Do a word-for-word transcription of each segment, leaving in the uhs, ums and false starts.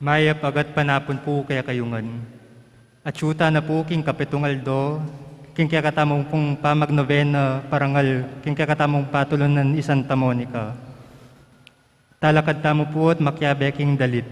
Mayap a gatpanapun pu kekayu ngan. Atyu tana pu king kapitung aldo king kekatamung pung pamagnobena parangal king kekatamung patulunan i Santa Monica. Talakad tamu pu at makiabe king dalit.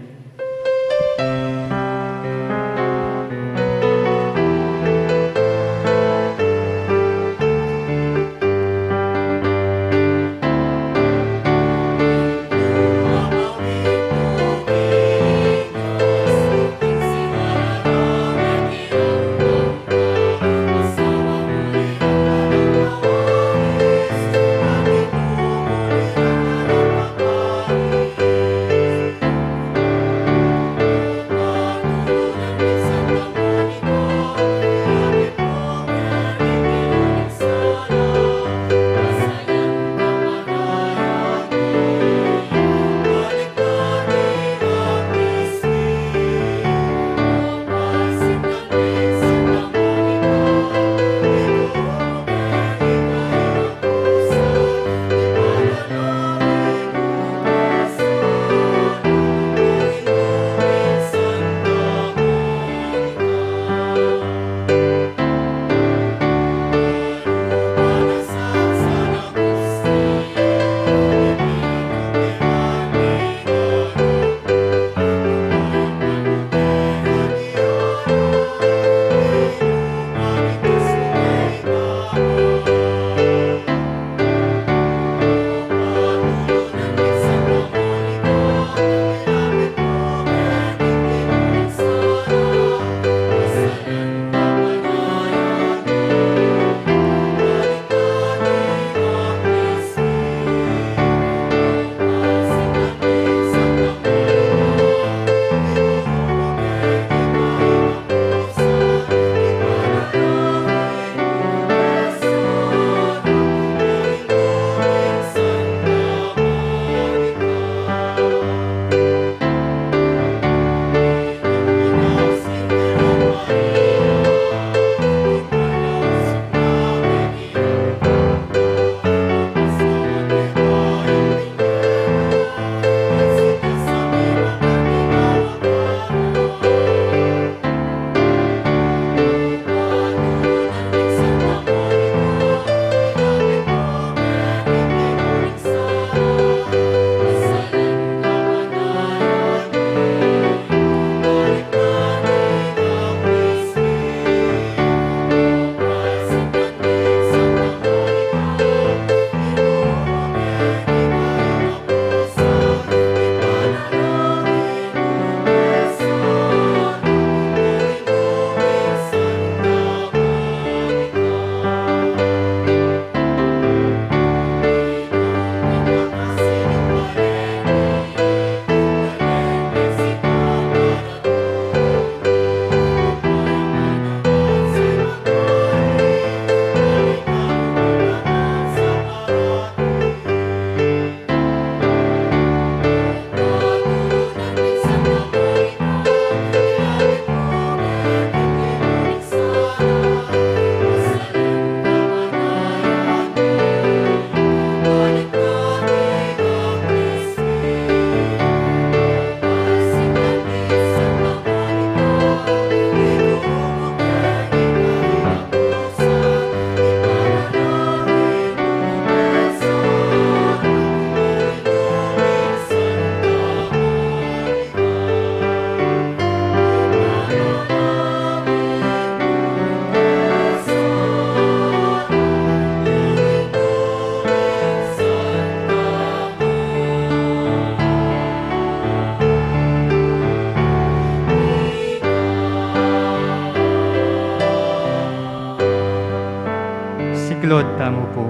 Siklaud tamu pu.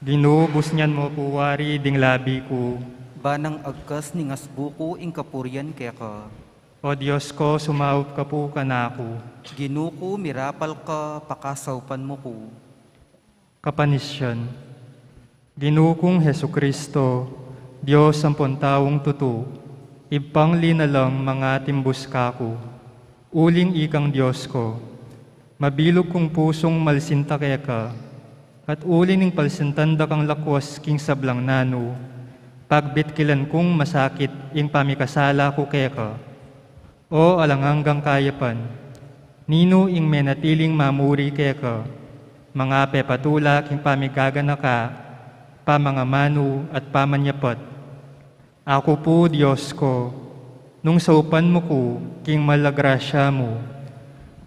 Ginu, busnan mu pu wari ding labi ku. Ba nang agkas ning asbu ku ing kapurian keka. O Dios ku, sumaup ka pu kanaku. Ginu ku, mirapal ka, pakasaupan mu ku. Kapanisyan. Ginu kung Jesucristo, Dios ampon taung tutu, Ibpang linalang mangatimbus kaku. Uling ikang Dios ku, mabilug kung pusung malsinta keka, at uli ning palsintan da kang lakwas king sablang nanu, Pagbitkilan kung masakit ing pamikasala ku keka. O alang anggang kayapan, ninu ing menatiling mamuri keka? Manga pepatula king pamigaganaka, pamangamanu at pamanyapat. Aku pu, Dios ku, nung saupan mu ku king mal a grasya mu,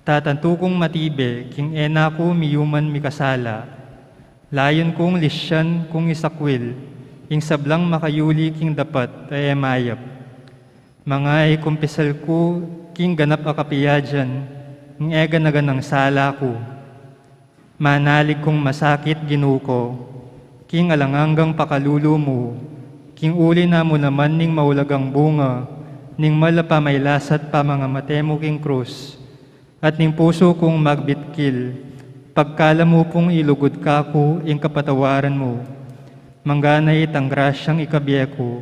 tatantu kung matibe king e na ku miyuman mikasala. Layun kung lisyan kung isakwil ing sablang makayuli king dapat a e mayap. Manga ikumpisal ku king ganap a kapiyajan ing e gana-ganang sala ku. Manalig kung masakit, Ginu ku, king alang anggang pakalulu mu, king uli na mu naman ning maulagang bunga ning mal a pamailasa't pamangamate mu king krus, at ning pusu kung magbitkil, pagkalam mu pung ilugud kaku ing kapatawaran mu. Manggana itang grasyang ikabie ku,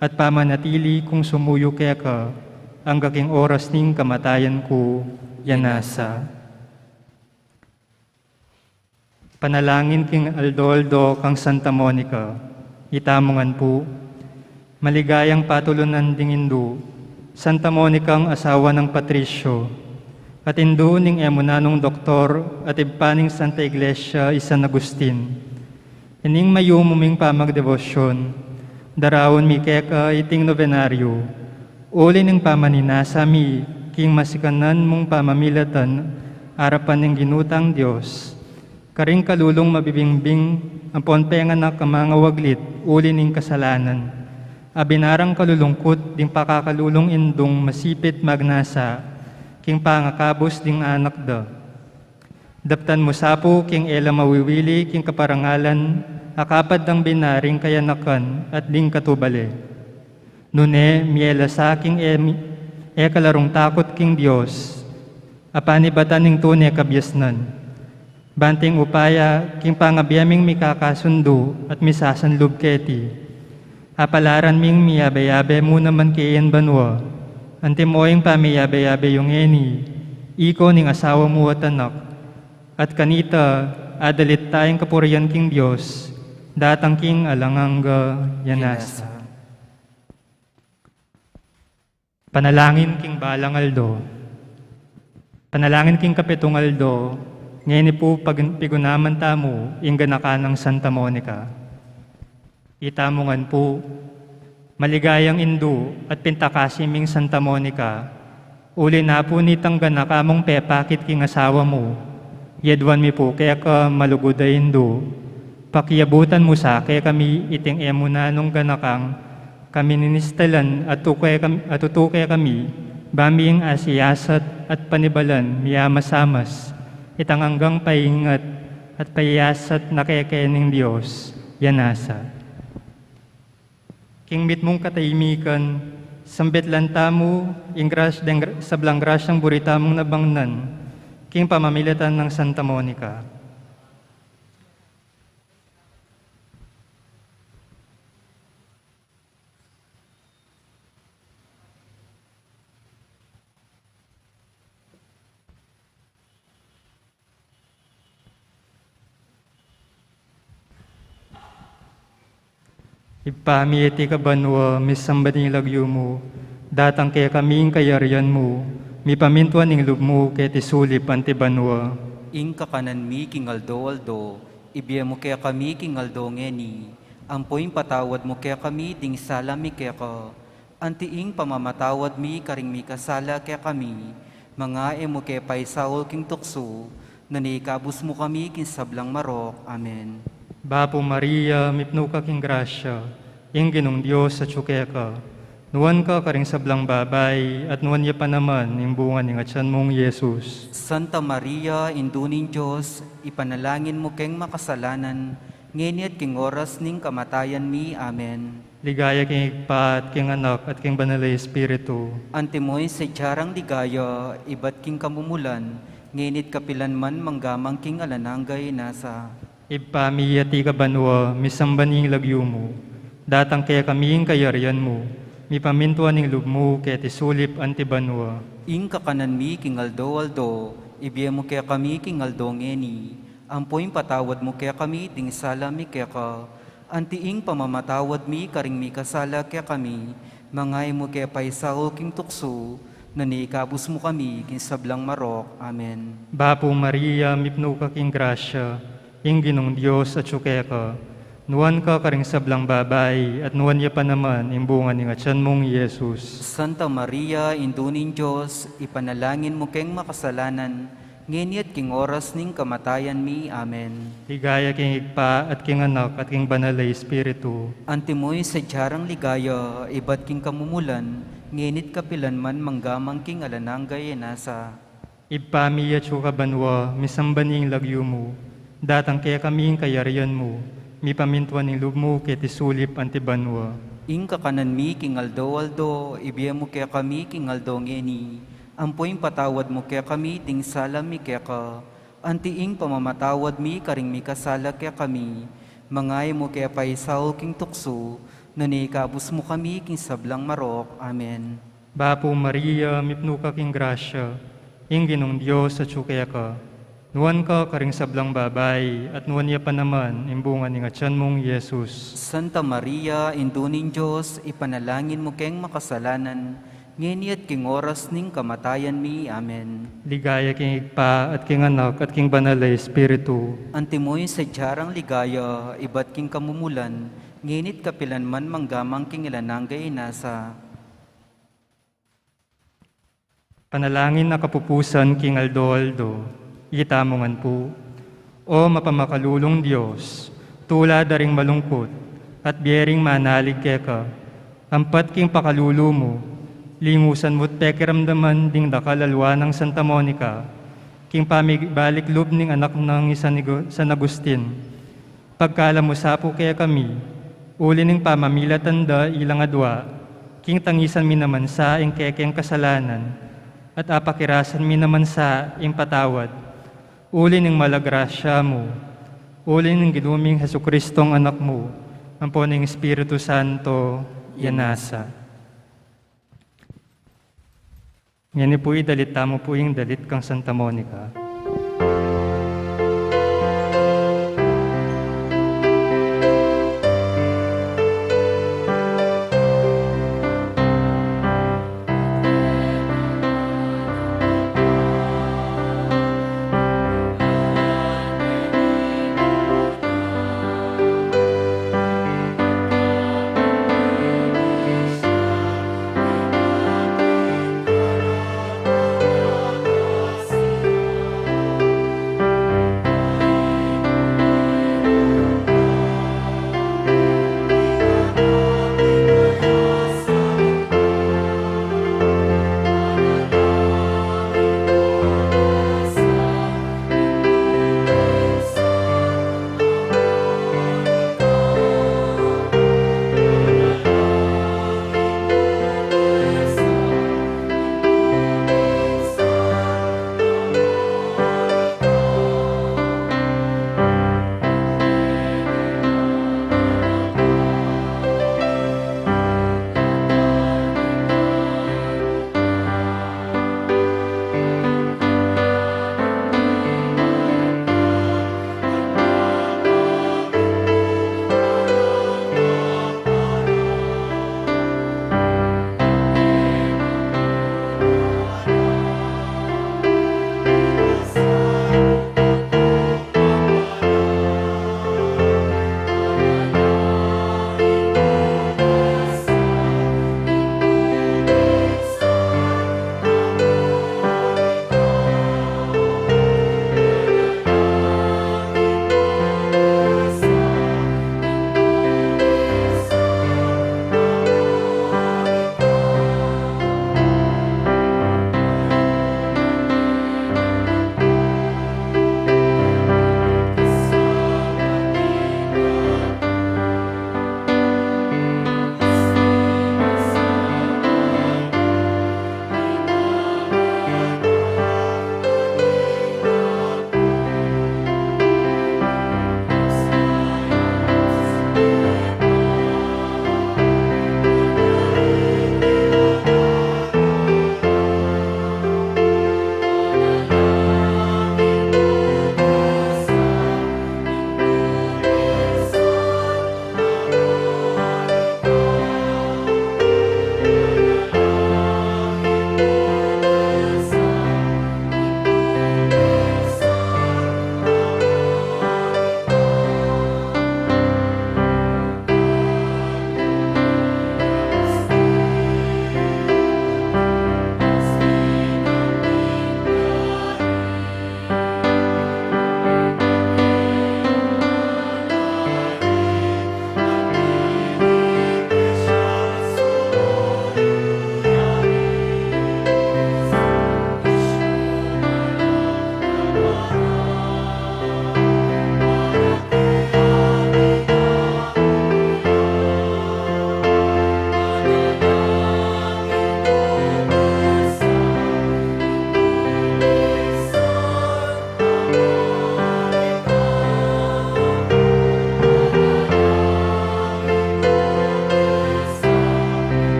at pamanatili kung sumuyu keka angga king oras ning kamatayan ku. Yanasa. Panalangin king aldo-aldo kang Santa Monica. Itamu ngan pu. Maligayang patulunan ding indu, Santa Monica, ang asawa nang Patricio, at indu ning e mu nanung doktor at ibpa ning Santa Iglesia i San Agustin. Ining mayumu ming pamagdebosyon, daraun mi keka iting nobenaryo, uli ning pamaninasa mi king masikanan mung pamamilatan arapan ning Ginu tang Dios, karing kalulung mabibingbing ampon penganak a mangawaglit uli ning kasalanan, a binarang kalulungkut ding pakakalulung indung masipit magnasa king pangakabus ding anak da. Daptan mu sa pu king e la mawiwili king kaparangalan a kapad dang binaring kayanakan at ding katubale. Nune, miela sa king e, e kalarung takut king Dios, a panibatan ning tune kabiasnan. Banting upaya king pangabie ming mikakasundu at misasanlub keti. Apalaran ming miyabe-yabe mu naman karin banua, antimo ing pamiyabe-yabe yu ngeni, iko ning asawa mu at anak. At kanita, adalit tayang kapurian king Dios, datang king alang angga. Yanasa. Panalangin king balang aldo. Panalangin king kapitung aldo, ngeni pu pag-, pigunaman tamu ing ganakan nang Santa Monica. Itamu ngan pu, maligayang indu at pintakasi ming Santa Monica, uli na pu nitang ganaka mung pepakit king asawa mu, yaduan mi pu keka malugud a indu, pakiabutan mu sa kekami iting e mu nanung ganakang kamininistalan at tuke kam-, at tutuke kami, ba ming asiyasat at panibalan miyamasamas itang anggang paingat at paiyasat na keke ning Dios. Yanasa. King mitmung katahimikan, sambitlan tamu ing gras-, deng gra-, sablang grasyang buri tamung nabangnan king pamamilatan nang Santa Monica. Ibpa mi, atiu ka banua, misamban ya ing lagyu mu, datang kekami ing kayarian mu, mipamintuan ing lub mu keti sulip anti banua. Ing kakanan mi king aldo-aldo, ibie mu kekami king aldo ngeni, ampo ipatawad mu kekami ding sala mi keka, anti ing pamamatawad mi karing mikasala kekami, manga e mu ke paisaul king tuksu, nune ikabus mu kami king sablang marok. Amen. Bapu Maria, mipnu ka king grasya, ing Ginung Dios atiu keka. Nuan ka karing sablang babai, at nuan ya pa naman ing bunga ning atian mung Jesus. Santa Maria, Indu ning Dios, ipanalangin mu keng makasalanan, ngeni at king oras ning kamatayan mi. Amen. Ligaya king Ibpa, at king Anak, at king Banal a Espiritu. Antimo ing sadya rang ligaya, ibat king kamumulan, ngeni at kapilan man, mangga man king alang angga. Amen. Ibpa mi, atiu ka banua, misamban ya ing lagyu mu. Datang kekami ing kayarian mu. Mipamintuan ing lub mu keti sulip anti banua. Ing kakanan mi king aldo-aldo, ibie mu kekami king aldo ngeni. Ampo ipatawad mu kekami ding sala mi keka, Anti ing pamamatawad mi karing mikasala kekami, manga e mu ke paisaul king tuksu, nune ikabus mu kami king sablang marok. Amen. Bapu Maria, mipnu ka king grasya, ing Ginung Dios atyu keka. Nuan ka karing sablang babai, at nuan ya pa naman ing bunga ning atyan mung i Jesus. Santa Maria, Indu ning Dios, ipanalangin mu keng makasalanan, ngeni at king oras ning kamatayan mi. Amen. Ligaya king Ibpa, at king Anak, at king Banal a Espiritu. Antimo ing sadya rang ligaya, ibat king kamumulan, ngeni at kapilan man, mangga man king alang angga. Amen. Ibpa mi, atsu ka banua, misamban ya ing lagyu mu. Datang kekami ing kayarian mu. Mipamintuan ing lub mu keti sulip anti banua. Ing kakanan mi king aldo-aldo, ibie mu kekami king aldo ngeni. Ampo ipatawad mu kekami ding sala mi keka, anti ing pamamatawad mi karing mikasala kekami. Manga e mu ke paisaul king tuksu, nune ikabus mu kami king sablang marok. Amen. Bapu Maria, mipnu ka king grasya, ing Ginung Dios atyu keka. Nuan ka karing sablang babai, at nuan ya pa naman ing bunga ning atyan mung i Jesus. Santa Maria, Indu ning Dios, ipanalangin mu keng makasalanan, ngeni at king oras ning kamatayan mi. Amen. Ligaya king Ibpa, at king Anak, at king Banal a Espiritu. Antimo ing sadya rang ligaya, ibat king kamumulan, ngeni at kapilan man, mangga man king alang angga. Amen. Panalangin a kapupusan king aldo-aldo. Itamu ngan pu. O mapamakalulung Dios, tula da ring malungkut, at bie ring manalig keka, ampat king pakalulu mu, lingusan mu't pekiramdaman ding dakal a lua nang Santa Monica, king pamibalik lub ning anak nang i San Igu-, San Agustin. Pagkalub mu sa pu kekami, uli ning pamamilatan da ilang adua, king tangisan mi naman sa ing kekeng kasalanan, at apakirasan mi naman sa ing patawad, uli ning mala grasya mu, uli ning Ginu ming Jesucristong Anak mu, ampo ning Espiritu Santo, ya nasa. Ngeni pu, idalit tamu pu ing dalit kang Santa Monica.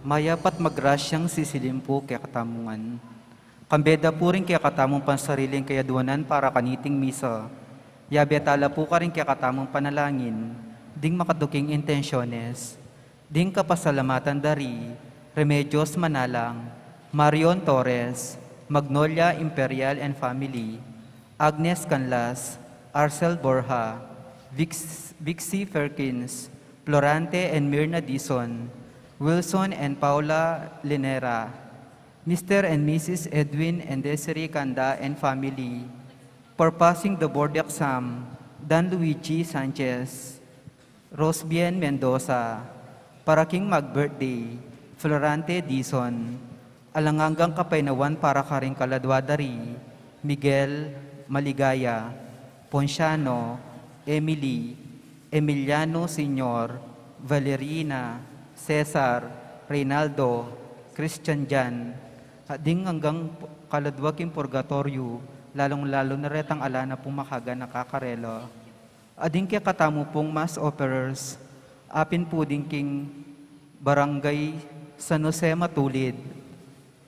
Mayap at magrasyang sisilim pu kekatamu ngan. Kambe da pu ring kekatamung pansariling kayadwanan para kaniting misa. Yabe tala pu karing kekatamung panalangin, ding makatuking intensyones. Ding kapasalamatan da ri Remedios Manalang, Marion Torres, Magnolia Imperial and family, Agnes Canlas, Arcel Borja, Vix-, Vixie Perkins, Florante and Mirna Dizon, Wilson and Paula Linera, Mister and Missus Edwin and Desiree Canda and family, for passing the board exam, Dan Luigi Sanchez, Rosbien Mendoza, para king mag-birthday, Florante Dizon, alang anggang kapaynawan para karing kaladwa da ri, Miguel, Maligaya, Ponciano, Emily, Emiliano Senior, Valerina, Cesar, Reynaldo, Christian Jan, at ding anggang kaladwa king purgatoryo, lalung-lalu na retang ala na pung makaganaka karela. At ding kekatamu pung mass offerers, apin pu ding king Barangay San Jose Matulid,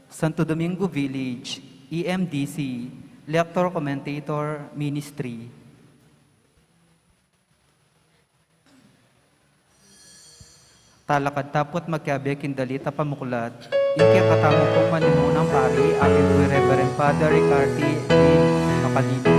Santo Domingo Village, E M D C, Lector Commentator Ministry. Talakad ta pu at makiabe king dalit a pamuklat. Ing kekatamu pung manimunang pari, apin pu i Reverend Father Ricarte A. Macalino.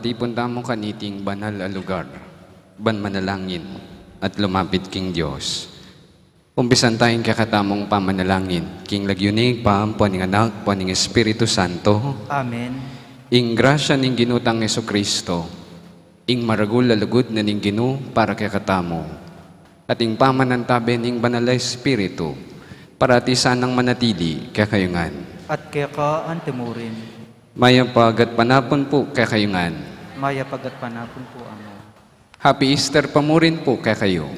Tipun tamu kaniting banal a lugar, ban manalangin at lumapit king Dios. Umpisan taya ing kekatamung pamanalangin, king lagyu ning Ibpa, ampo ning Anak, ampo ning Espiritu Santo. Amen. Ing grasya ning Ginu tang Jesucristo, ing maragul a lugud na ning Ginu para kekatamu, at ing pamanantabe ning Banal a Espiritu, parati sanang manatili kekayu ngan. At keka antimurin. Mayap a gatpanapun pu kekayu ngan. Mayap a gatpanapun pu, Among. Happy Easter pa murin pu kekayu.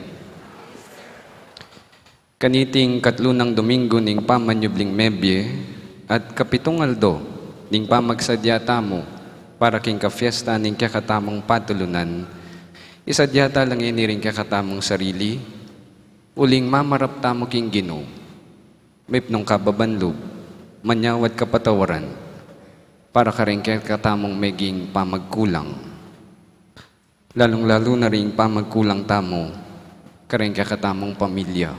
Kaniting katlu nang Domingo ning pamanyubling mebie at kapitung aldo ning pamagsadya tamu para king kafiesta ning kekatamung patulunan, isadya ta la ngeni ring kekatamung sarili, uling mamarap tamu king Ginu, mipnung kababan lub, manyawad kapatawaran, para karing kekatamung meging pamagkulang. Lalung-lalu na ring pamagkulang tamu karing kekatamung pamilya.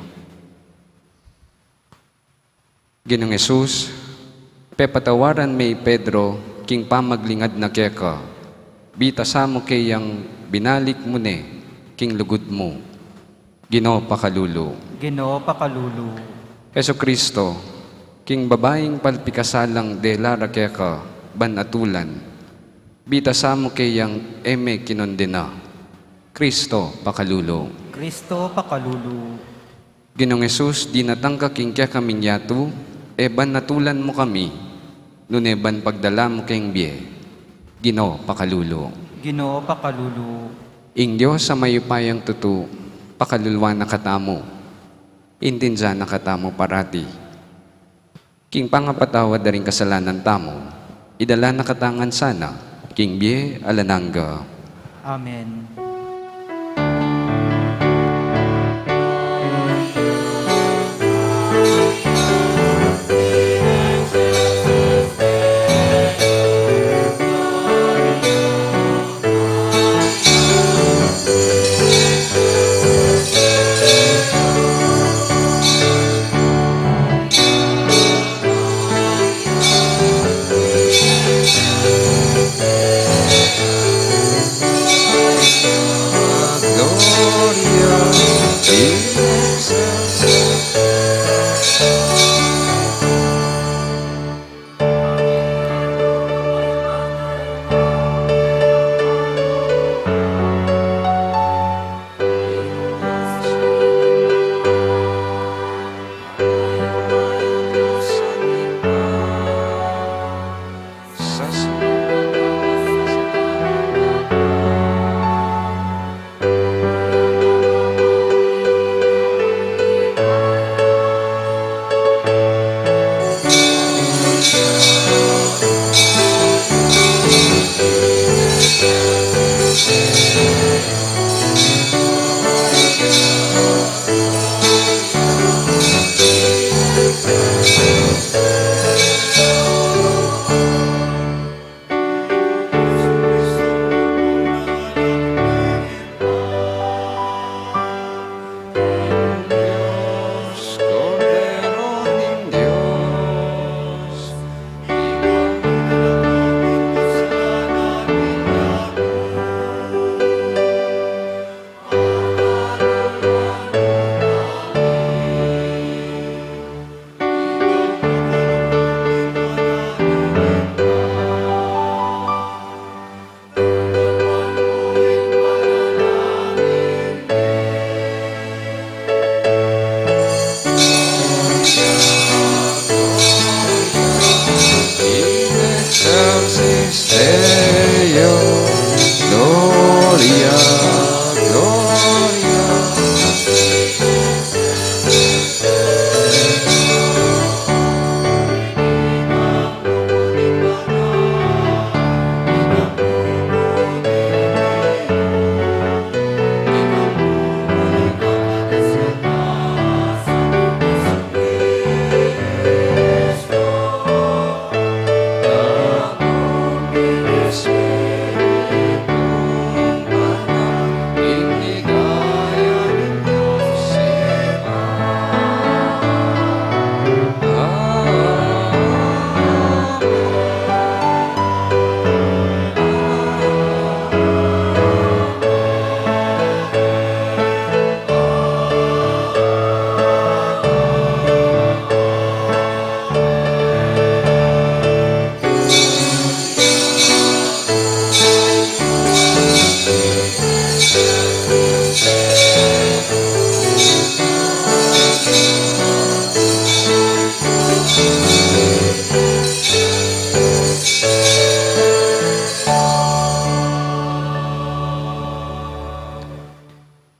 Ginung Jesus, pepatawaran me i Pedro king pamaglingad na keka, bitasan mu ke yang binalik mu ne king lugud mu. Ginu, pakalulu. Ginu, pakalulu. Jesucristo, king babaing palpikasalang dela ra keka ban atulan, bitasan mu ke yang e me kinondena. Cristo, pakalulu. Cristo, pakalulu. Ginung Jesus, dinatang ka king kekaming yatu, e ban atulan mu kami, nune ban pagdala mu keng bie. Ginu, pakalulu. Ginu, pakalulu. Ing Dios a mayupayang tutu, pakaluluan na katamu, intindian na katamu parati. King pangapatawad da ring kasalanan tamu, idala na kata ngan sana king bie alang angga. Amen.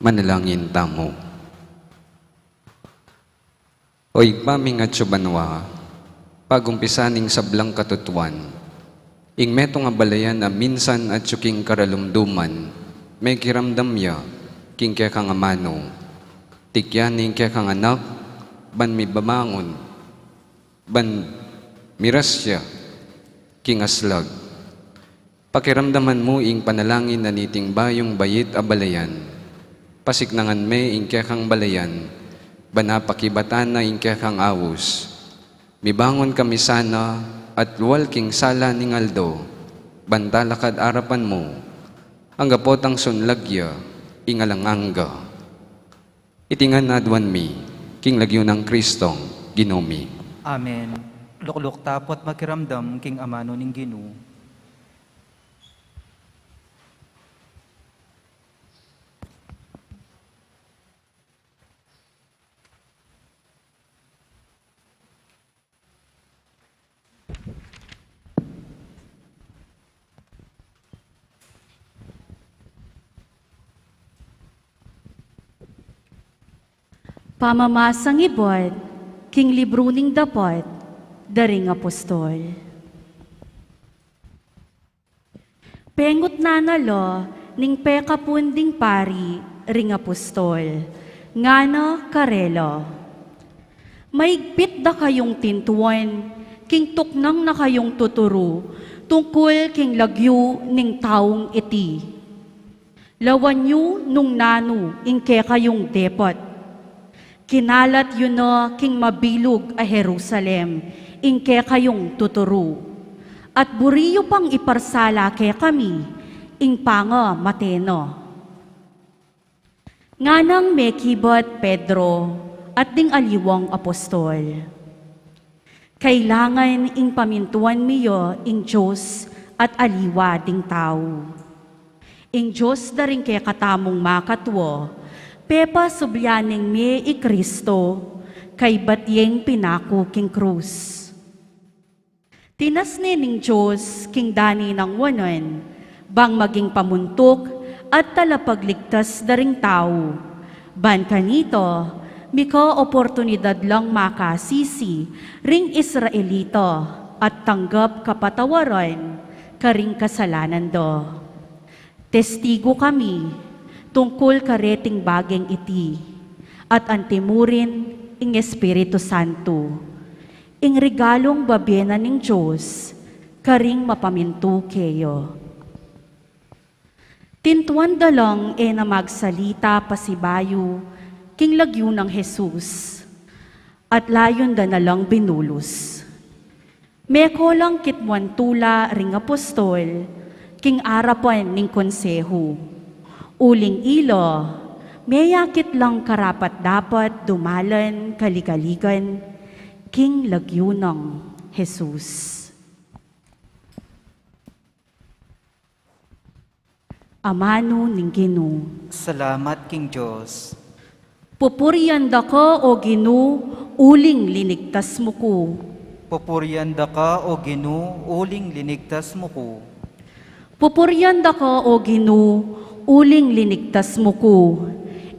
Manalangin tamu. O Ibpa ming atsu banua, pag-umpisa ning sablang katutuan, ing metung a balayan a minsan atsu king karalumduman, mekiramdam ya king kekang amanu, tikyan ing kekang anak, ban mibabangun, ban miras ya king aslag. Pakiramdaman mu ing panalangin na niting bayung bait a balayan. Pasiknangan me ing kekang balayan, ban apakibatan na ing kekang aus. Mibangun kami sana at lual king sala ning aldo, ban talakad arapan mu, angga potang sunlag ya ing alang angga. Iti ngan aduan mi, king lagyu nang Kristong Ginu mi. Amen. Lukluk tapu't makiramdam king amanu ning Ginu. Pamamasang ibat king libru ning Dapat da ring Apostol. Pengutnan na la ning pekapun ding pari ring apostol, ngana karela: Maigpit da kayung tintuan king tuknang na kayung tuturu tungkul king lagyu ning taung iti. Lawan yu nung nanu ing kekayung depat. Kinalat yu na king mabilug a Jerusalem ing kekayung tuturu, at buri yu pang iparsala kekami ing pangamate na. Nganang mekibat Pedro at ding aliwang apostol: Kailangan ing pamintuan mi ya ing Dios at aliwa ding tau. Ing Dios da ring kekatamung makatua, pepasubli neng me i Kristo, kaybat yeng pinaku king krus. Tinas ne ning Dios king dani nang wanan, bang maging pamuntuk at talapagligtas da ring tau. Ban kanita, mika oportunidad lang makasisi ring Israelita at tanggap kapatawaran karing kasalanan da. Testigu kami tungkul kareting bageng iti, at antimurin ing Espiritu Santo, ing regalung babie na ning Dios karing mapamintu keya. Tintuan da lang e na magsalita pasibayu king lagyu nang Jesus, at layun da na lang binulus. Meko lang kitmuan tula ring apostol king arapan ning konsehu. Uling ila, meyakit lang karapat-dapat dumalan kaligaligan king lagyu nang Jesus. Amanu ning Ginu. Salamat king Dios. Pupurian da ka, O Ginu, uling linigtas mu ku. Pupurian da ka, O Ginu, uling linigtas mu ku. Pupurian da ka, O Ginu, uling linigtas mu ku.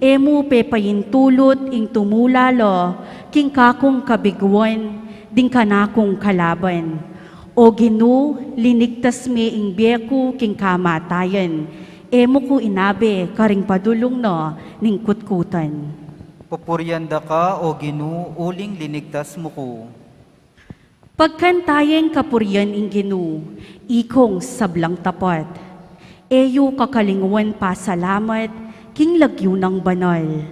E mu pepaintulut ing tumula la king kakung kabiguan ding kanakung kalaban. O Ginu, linigtas me ing bie ku king kamatayan, e mu ku inabe karing padulung na ning kutkutan. Pupurian da ka, O Ginu, uling linigtas mu ku. Pagkanta yeng kapurian ing Ginu, ikong sablang tapat. E yu kakalingwan pasalamat king lagyu nang banal.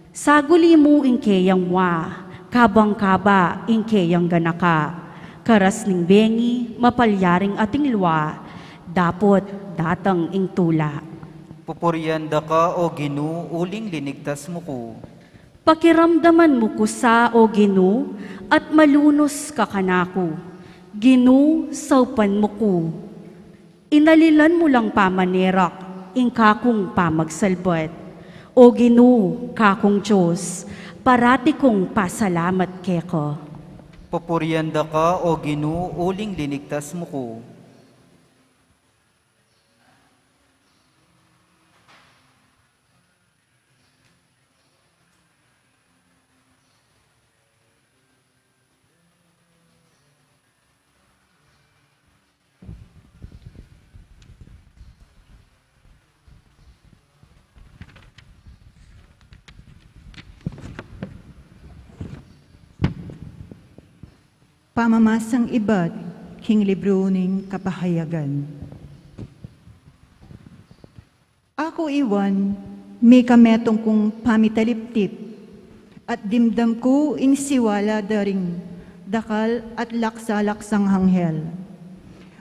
Saguli mu ing keyang mua, kabang-kaba ing keyang ganaka. Karas ning bengi, mapalyaring ating lua, dapot datang ing tula. Pupurian da ka, O Ginu, uling linigtas mu ku. Pakiramdaman mu ku sa, O Ginu, at malunus ka kanaku. Ginu, saupan mu ku. Inalilan mu lang pamanerak ing kakung pamagsalbat. O Ginu, kakung Dios, parati kung pasalamat keka. Pupurian da ka, O Ginu, uling linigtas mu ku. Pamamasang ibat king libru ning Kapahayagan. Aku i Juan, mika metung kung pamitaliptip, at dimdam ku ing siwala da ring dakal at laksa-laksang anghel.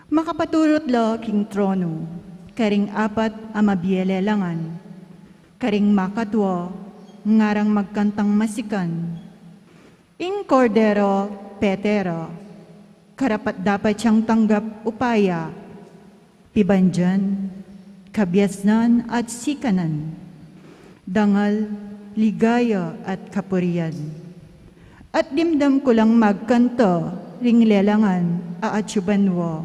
Makapaturut la king tronu, karing apat a mabie lelangan, karing makatua, ngarang magkantang masikan. Ing Kordero pete ra, karapat-dapat yang tanggap upaya, pibandian, kabiasnan at sikanan, dangal, ligaya at kapurian. At dimdam ku lang magkanta ring lelangan a atyu banua,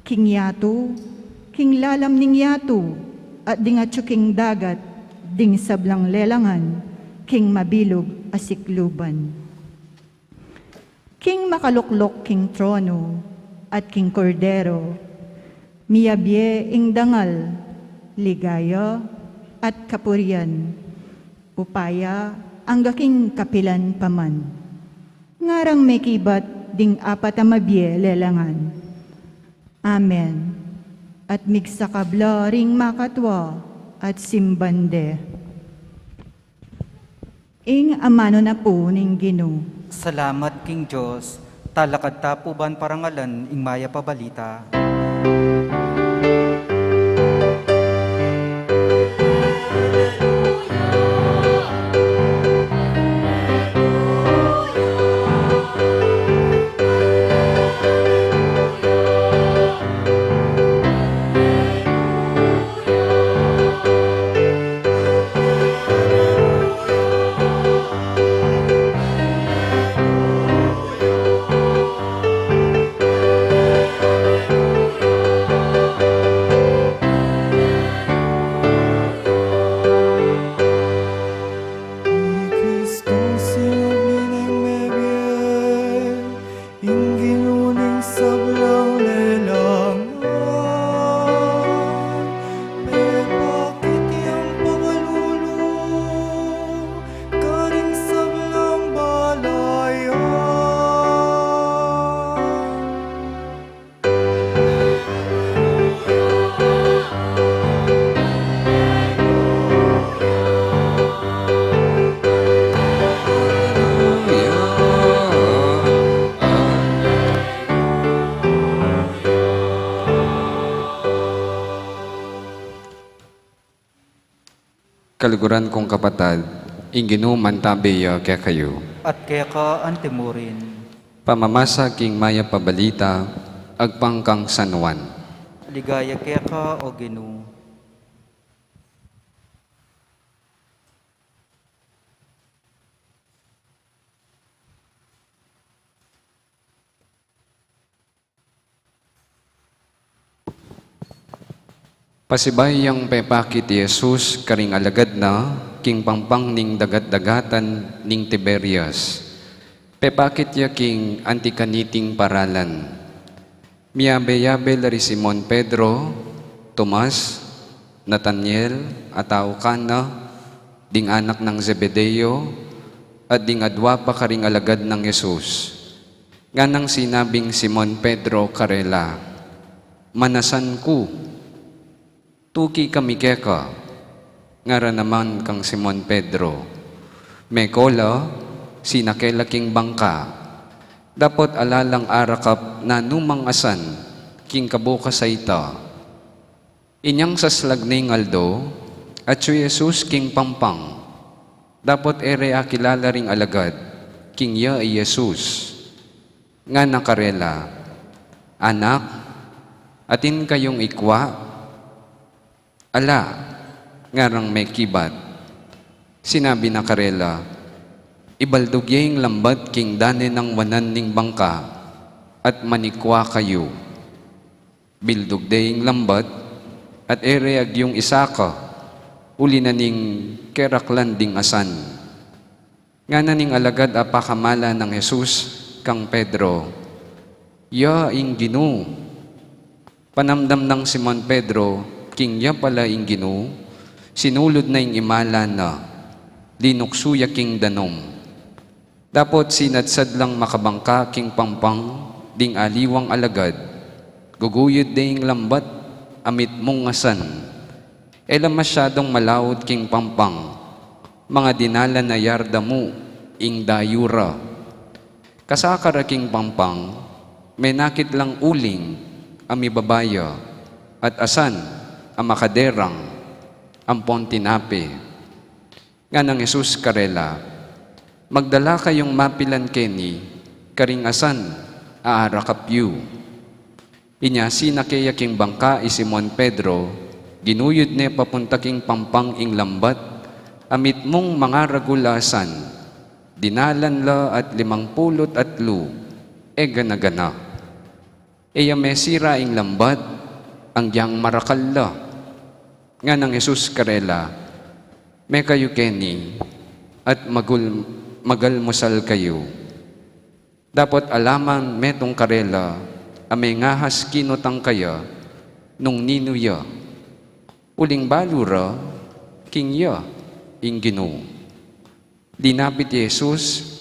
king yatu, king lalam ning yatu, at ding atyu king dagat, ding sablang lelangan, king mabilug a sikluban. King makalukluk king tronu at king Kordero, miyabie ing dangal, ligaya, at kapurian, upaya, angga king kapilan pa man. Ngarang mekibat ding apat a mabie lelangan. Amen. At migsakab la ring makatua at simban de. Ing amanu na pu ning Ginu. Salamat king Dios. Talakad ta pu ban parangalan ing mayap a balita. Ing Ginu ning sablang lelangan, pepakit yang pagalulu karing sablang balayan. Kaluguran kung kapatad, ing Ginu mantabe ya kekayu. At keka antimurin. Pamamasa king mayap a balita agpang kang San Juan. Ligaya keka, O Ginu. Pasibayu yang pepakit i Jesus karing alagad na king pampang ning dagat-dagatan ning Tiberias. Pepakit ya king anti kaniting paralan. Miyabe-yabe la ri Simon Pedro, Tomas, Nataniel, a tau Cana, ding anak nang Zebedeo, at ding adua pa karing alagad nang Jesus. Nganang sinabing Simon Pedro karela, "Manasan ku, tuki kami keka." Ngara naman kang Simon Pedro, "Meko la, sinake la king bangka, dapot ala lang arakap nanumang asan king kabukas a ita." Inyang saslag ning aldo, atyu i Jesus king pampang, dapot e re akilala ring alagad king iya i Jesus. Ngana karela, "Anak, atin kayung ikwa?" "Ala," ngarang mekibat. Sinabi na karela, "Ibaldug ye ing lambat king dane nang wanan ning bangka, at manikwa kayu." Bildug de ing lambat, at e re agyung isaka, uli na ning keraklan ding asan. Ngana ning alagad a pakamala nang Jesus kang Pedro, "Ya ing Ginu." Panamdam nang Simon Pedro king ya pala ing Ginu, sinulud na ing imala na, linuksu ya king danum. Dapot sinadsad lang makabangka king pampang ding aliwang alagad, guguyud de ing lambat a mitmung asan. E la masyadung malaut king pampang, mga dinalan a yarda mu ing dayu ra. Kasaka ra king pampang, menakit lang uling a mibaba ya, at asan a makaderang ampon tinape. Nganang Jesus karela, "Magdala kayung mapilan keni karing asan a arakap yu." Inya sinake ya king bangka i Simon Pedro, ginuyud ne papunta king pampang ing lambat a mitmung mangaragul a asan. Dinalan la at limang pulu't atlu, e gana-gana. E ya mesira ing lambat, anggiyang marakal la. Nganang Jesus karela, "Mekayu keni at magul-, magalmusal kayu." Dapot alaman metung karela a mengahas kinutang kaya nung ninu ya. Uling balu ra king ya ing Ginu. Linapit i Jesus,